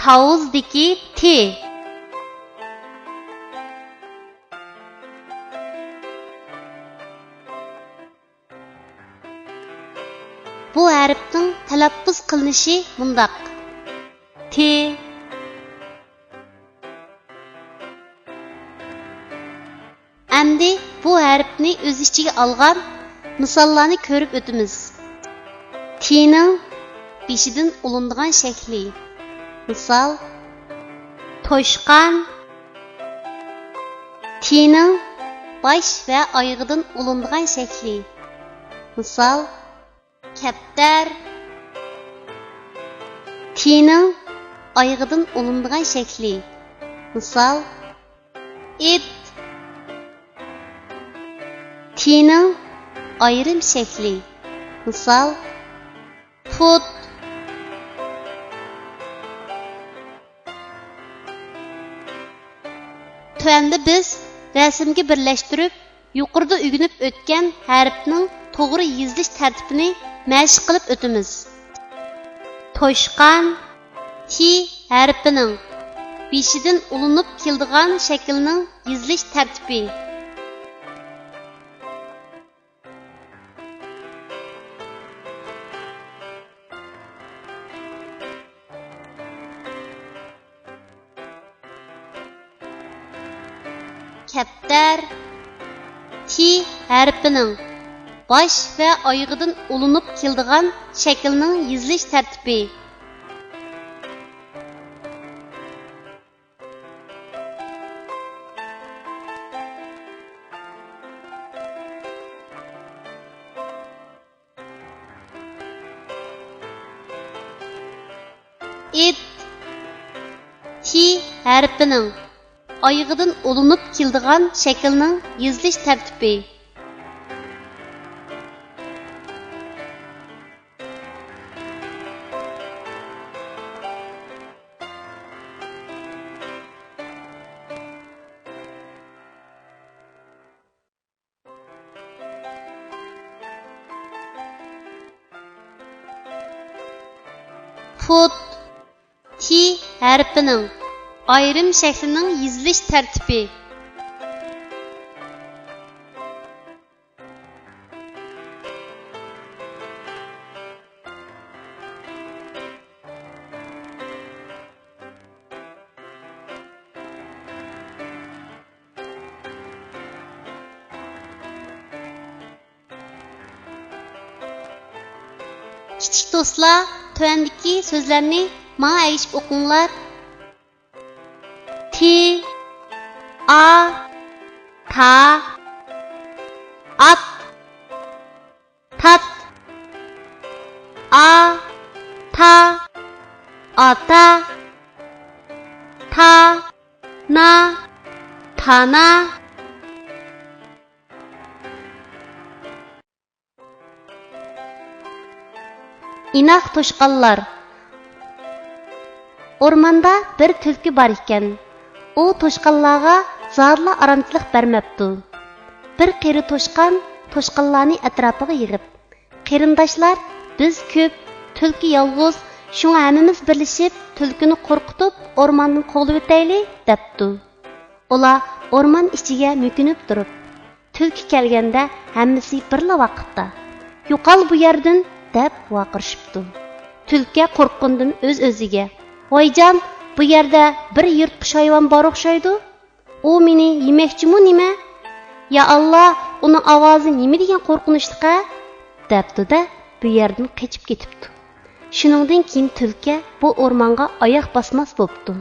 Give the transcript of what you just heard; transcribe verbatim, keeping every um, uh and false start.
تاۋۇزدىكى تى. بۇ ھەرپنىڭ تەلەپپۇز قىلىنىشى مۇنداق: تى. ئەمدى بۇ ھەرپنى ئۆز ئىچىگە ئالغان مىساللارنى كۆرۈپ ئۆتىمىز. تىنىڭ بېشىدىن ئۇلىنىدىغان شەكلى. مىسال، توشقان. تىنىڭ باش ۋە ئايىغىدىن ئۇلىنىدىغان شەكلى. مىسال، كەپتەر. تىنىڭ ئايىغىدىن ئۇلىنىدىغان شەكلى. مىسال، ئىت. تىنىڭ ئايرىم شەكلى. مىسال، پۇت. تۆۋەندە بىز رەسىمگە بىرلەشتۈرۈپ، يۇقىرىدا ئۆگىنىپ ئۆتكەن ھەرپنىڭ توغرا يېزىلىش تەرتىپىنى مەشىق قىلىپ ئۆتىمىز. توشقان، تى ھەرپىنىڭ بېشىدىن ئۇلىنىپ كېلىدىغان شەكىلنىڭ يېزىلىش تەرتىپى. كەپتەر، تى ھەرپىنىڭ باش ۋە ئايىغىدىن ئۇلىنىپ كېلىدىغان شەكىلنىڭ يېزىلىش تەرتىپى. ئىت، تى ھەرپىنىڭ ئايىغىدىن ئۇلىنىپ كېلىدىغان شەكىلنىڭ يېزىلىش تەرتىپى. پۇت، تى ھەرپىنىڭ ئايرىم شەكلىنىڭ يېزىلىش تەرتىپى. كىچىك دوستلار، تۆۋەندىكى سۆزلەرنى ماڭا ئەگىشىپ ئوقۇڭلار. تى، ئا، تا، ئات، تات. ئا، تا، ئاتا، تا، نا، تانا. ئىناق توشقانلار. ئورماندا بىر تۈلكە بار ئىكەن. ئۇ توشقانلارغا زادىلا ئارامچىلىق بەرمەپتۇ. بىر قېرى توشقان توشقانلارنى ئەتراپىغا يىغىپ، «قېرىنداشلار، بىز كۆپ، تۈلكە يالغۇز، شۇڭا ھەممىمىز بىرلىشىپ تۈلكىنى قورقۇتۇپ ئورماندىن قوغلىۋېتەيلى» دەپتۇ. ئۇلار ئورمان ئىچىگە مۆكۈنۈپ تۇرۇپ، تۈلكە كەلگەندە ھەممىسى بىرلا ۋاقىتتا، «يوقال بۇ يەردىن!» دەپ ۋارقىرىشىپتۇ. تۈلكە قورققىنىدىن ئۆز-ئۆزىگە، «ۋايجان، بۇ يەردە بىر يىرتقۇچ ھايۋان بار ئوخشايدۇ. ئۇ مېنى يېمەكچىمۇ نېمە؟ يا ئاللا، ئۇنىڭ ئاۋازى نېمە دېگەن قورقۇنچلۇق-ھە؟» دەپتۇ-دە، بۇ يەردىن قېچىپ كېتىپتۇ. شۇنىڭدىن كېيىن تۈلكە بۇ ئورمانغا ئاياق باسماس بوپتۇ.